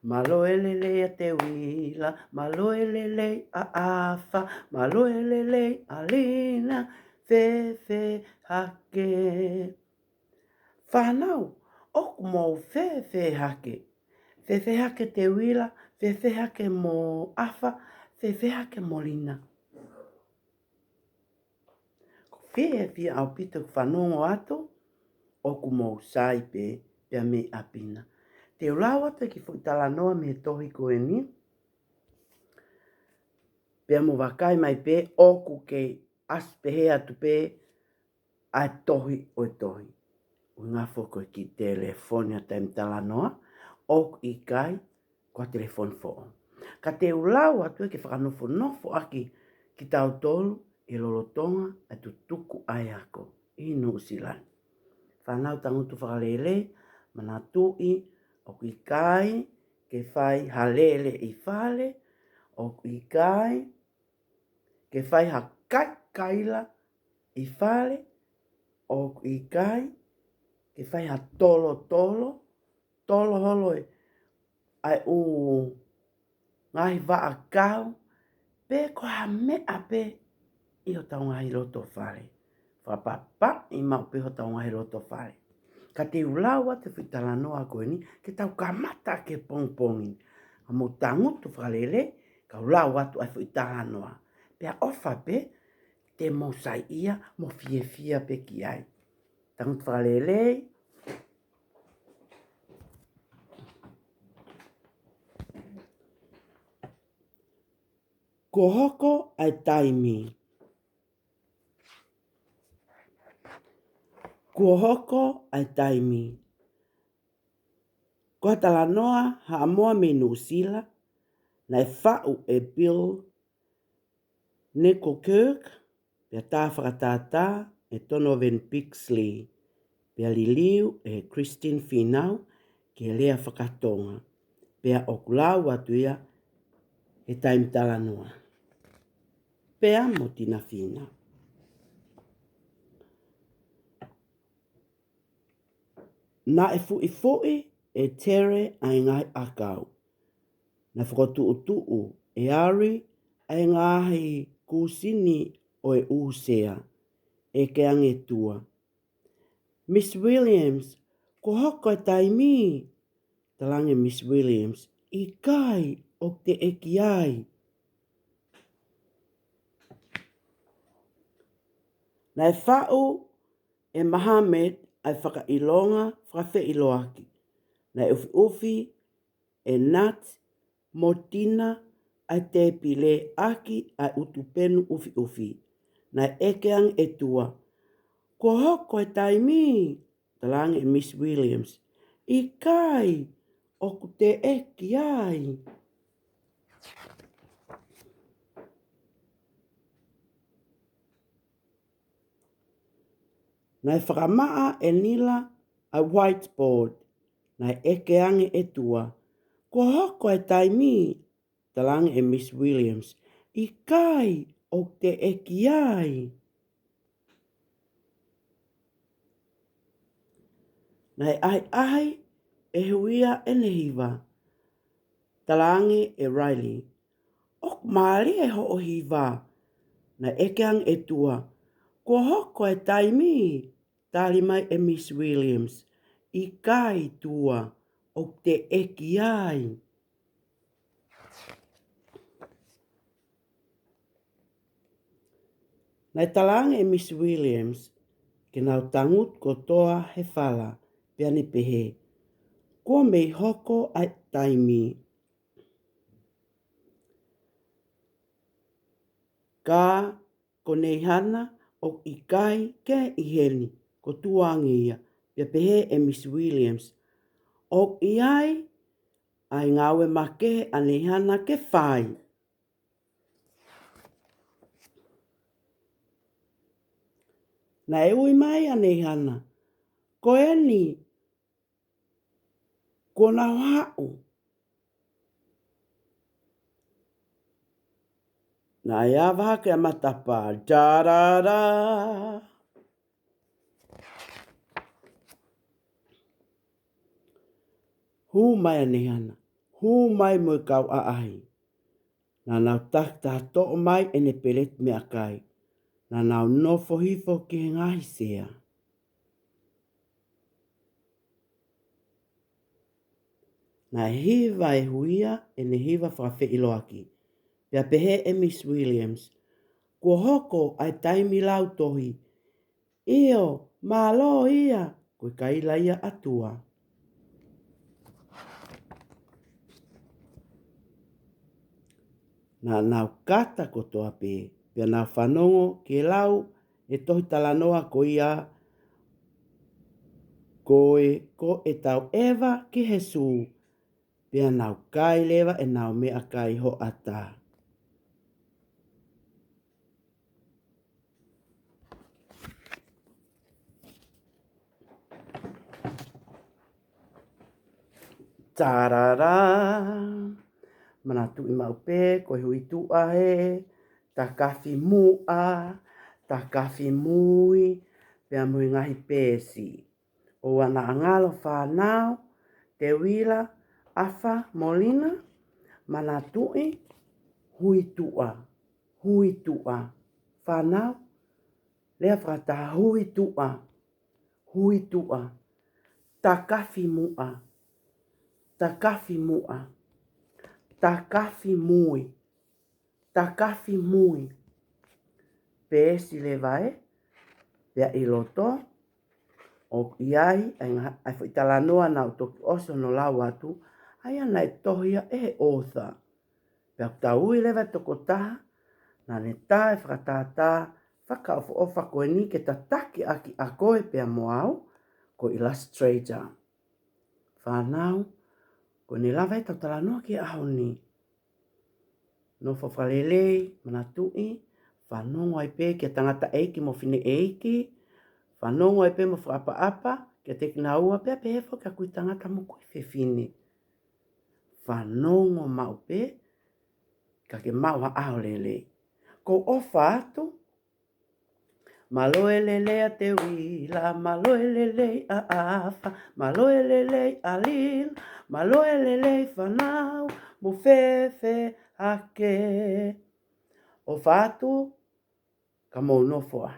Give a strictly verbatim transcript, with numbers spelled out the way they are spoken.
Mālō e lelei ʻa Teuila, mālō e lelei ʻa ʻAfa, mālō e lelei ʻa Lina, fēfē hake. Fānau, ʻoku mou fēfē hake? Fēfē hake Teuila, fēfē hake mo ʻAfa, fēfē hake mo Lina? ʻOku ou fiefia ʻaupito ke fanongo atu, ʻoku mou sai pē, pea mei ʻapi na. Te u lau atu e kiʻi foʻi talanoa mei he tohi ko eni. Pea mou vakai mai pē, ʻoku kei ʻasi pehē atu pē ʻa e tohi ʻo e tohi. ʻUhinga foki ko e kiʻi telefoni ʻa e taimi talanoa, ʻoku ʻikai ko ha telefoni foʻou. Ka te u lau atu ē ke fakanofonofo ʻaki kitautolu ʻi he lolotonga ʻa e tutuku ʻa e ako ʻi Nuʻusila ni. Fānau, tangutu fakalelei, manatuʻi, ʻoku ʻikai ke fai ha lele ʻi fale, ʻoku ʻikai ke fai ha kaikaila ʻi fale, ʻoku ʻikai ke fai ha tolotolo, tolo holo e, ʻa e ʻū ngaahi vaʻakau, pe ko ha meʻa pē ʻi hotau ngaahi loto fale. Fakapapauʻi maʻu pē hotau ngaahi loto fale. Ka te u lau atu e foʻi talanoa ko eni, ke tau kamata ki he pongipongi. Ka mou tangutu fakalelei, ka u lau atu ʻa e foʻi talanoa. Pea ʻofa pē te mou saiʻia mo fiefia pē ki ai. Tangutu fakalelei. Kuo hoko ʻa e taimi. Kuo hoko ʻa e taimi. Ko ha talanoa Haʻamoa mei Nuʻusila, naʻe faʻu ʻe Bill Nicolkirk, pea tā fakatātā ʻe Donovan Bixley, pea liliu ʻe Christine Finau ki he lea fakatonga, pea ʻoku lau atu ia he taimi talanoa. Pea mo Tina Finau. Naʻe fuʻifuʻi ʻe Tere ʻa e ngaahi ʻakau. Naʻe fokotuʻutuʻu ʻe Ari ʻa e ngaahi kūsini ʻo e ʻū sea, ʻeke ange ʻe Tua, "Miss Williams, kuo hoko e taimi?" Talaange ʻe Miss Williams, "ʻIkai, ʻoku teʻeki ai." Naʻe faʻu ʻe Mohammed ʻa e fakaʻilonga fakafeʻiloaki. Naʻe ʻufiʻufi ʻe Nat mo Tina ʻa e tēpile ʻaki ʻa e ʻutupenu ʻufiʻufi. Naʻe ʻeke ange ʻe Tua, "Kuo hoko e taimi?" Talaange ʻe Miss Williams, "ʻIkai, ʻoku teʻeki ai." Naʻe fakamaʻa ʻe Nila ʻa e whiteboard. Naʻe ʻeke ange ʻe Tua, "Kuo hoko e taimi?" Talaange ʻe Miss Williams, "ʻIkai, ʻoku teʻeki ai." Naʻe ʻahiʻahi ʻe Huia ʻene hiva. Talaange ʻe Riley, "ʻOku mālie hoʻo hiva." Naʻe ʻeke ange ʻe Tua, "Kuo hoko e taimi?" Tali mai ʻe Miss Williams, "ʻIkai, Tua, ʻoku teʻeki ai." Naʻe talaange ʻe Miss Williams ke nau tangutu kotoa he fala, pea ne pehē, "Kuo mei hoko ʻa e taimi." Ka ko Neihana ʻoku ʻikai ke ʻi heni, ko Tua ange ia, pea pehē ʻe Miss Williams, "ʻOku ʻi ai ʻa e ngāue makehe ʻa Neihana ke fai." Naʻe ui mai ʻa Neihana, "Ko eni, kuo nau haʻu." Naʻe ava hake ʻa e matapā, tarara. Hū mai ʻa Neihana. Hū mai mo e kau ʻaʻahi. Naʻa nau takitaha toʻo mai ʻene peleti meʻakai. Naʻa nau nofo hifo ki he ngaahi sea. Naʻe hiva ʻe Huia ʻene hiva fakafeʻiloaki. Pea pehē ʻe Miss Williams, kuo hoko ʻa e taimi lau tohi. ʻIo, mālō ia, ko e kaila ia ʻa Tua. Naʻa nau kata kotoa pē, pea nau fanongo ki he lau ʻe he tohi talanoa ko ia, ko e, ko ʻetau ʻeva ki he sū, pea nau kai leva ʻenau meʻakai hoʻatā. Tarara. Manatuʻi maʻu pē, ko e huituʻa ē, takafi muʻa, takafi mui, pea mo e ngaahi peesi. ʻOua naʻa ngalo fānau, Teuila, ʻAfa, Molina, manatuʻi, huituʻa, huituʻa, fānau, lea fakataha, huituʻa, huituʻa, takafi muʻa, takafi muʻa, takafi mui, takafi mui. Peesi leva ē, pea ʻi loto, ʻoku ʻi ai, ʻa e ngaahi, ʻa e foʻi talanoa naʻa ku toki ʻosi hono lau atu, ʻa ia naʻe tohi ia ʻe he author. Pea ʻoku tau ui leva e tokotaha, naʻa ne tā e fakatātā, fakaʻofoʻofa ko eni ke tataki ʻaki ʻa koe pea mo au, ko e illustrator. Fānau, ko eni lava ʻetau talanoa ki he ʻaho ni. Nofo fakalelei, manatuʻi, fanongo ai pē ki he tangataʻeiki mo fineʻeiki, fanongo ai pē mo fakaʻapaʻapa, kiate kinaua pea pehē foki ki he kui tangata mo kui fefine. Fanongo maʻu pē, ka ke maʻu ha ʻaho lelei. Ko u ʻofa atu, mālō e lelei ʻa Teuila, mālō e lelei ʻa ʻAfa, mālō e lelei ʻa Lila, mālō e lelei fānau, mou fefe hake. ʻOfa atu, ka mou nofo ā.